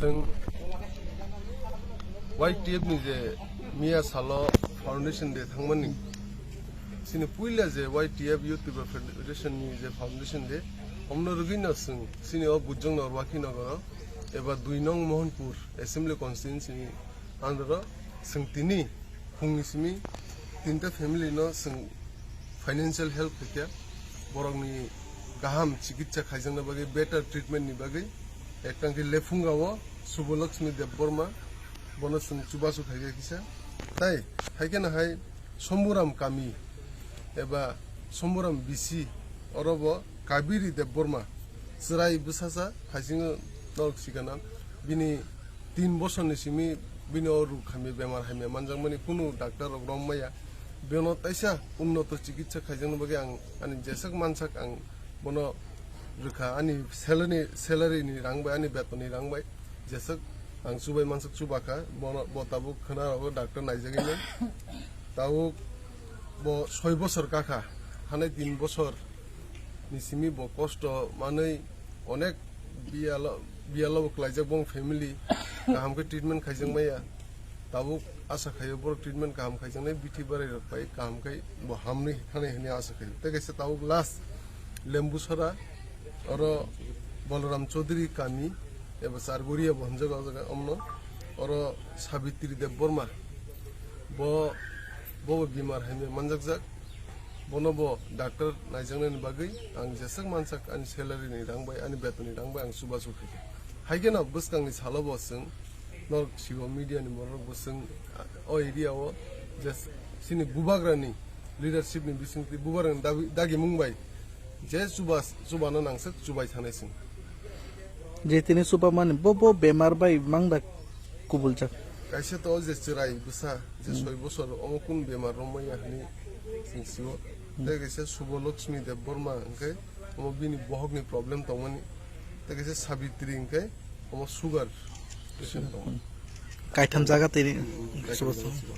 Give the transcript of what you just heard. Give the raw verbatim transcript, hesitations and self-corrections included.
Chwng Y T F ni je miya salo foundation day thangmani, chini puila je Y T F Youth People Federation ni je foundation day, omno rwgwino chwng chini o Bujong Norwakhi Nogoro eba dui nong Mohanpur Assembly Constituency ni under o chwng tini phungni simi tinta family no chwng financial help khaikha, borokni kaham chikitsa khaijakna bagwi, better treatment ni bagwi, ektang khe Lephunga o Suboloxmi Debbarma, bono chwng chubachu khaikha kisa, tai haikhe no hai Somburam kami eba Somburam B C oro bo Kabiri Debbarma, chwrai bwsasa, haisingo norok sikana, bini tin bosorni simi bini o ruk hamya, bemar hamya manjakmani kunu doctor rok rom maya. Beno taisa unnoto chikitsa khaijakna bagwi ang ani jeswk mansak ang bono rwkha, ani salary, salary ni rang bai, ani beton ni rang bai jeswk ang chubai mansak chubakha. Bono, bo tabuk khwna rogo doctor naijagwi nai. Tabuk bo soi bosor kakha, hanai tin bosor ni simi bo kosto manwi onek biyalo, biyalo bo klaijak bong family, kaham khe treatment khaijak maya. Tabuk asa khaio borok treatment kaham khaijaknai, bithi barai rok bai kaham khai bo hamni thanai hwnwi asa khaio. Tei kaisa tabuk last Lembusora, oro Balaram Chaudhary kami eba Chargoria bo hwnjago o jaga omno. Oro Sabitri Debbarma, bo, bo bo bimar hamya manjakjak. Bono bo doctor naijaknani bagwi ang jeswk mansak ani salary ni rang bai, ani beton ni rang bai ang chubachu khaikha. Haikhe no bwskang ni salo bo chwng norok sibo media ni borok bo chwng o area o je chini bubagra ni leadership ni bisingtwi bubagra ni dabi, dagimung bai je chuba, chubano nangsak chubai thanai chwng. Je tini chuba mani bo, bo bemar bai mangda kubuljak. Kaisa to je chwrai bwsa je Hmm. soi bosor omo kun bemar romaya hwnwi chwng sio. Hmm. Tei kaisa Suboloxmi Debbarma hwnkhe omo bini bohokni problem tongmani. Tei kaisa Sabitri hwnkhe omo sugar patient tongo. Hmm. Kaitham jaga tini Hmm, Suboloxmi.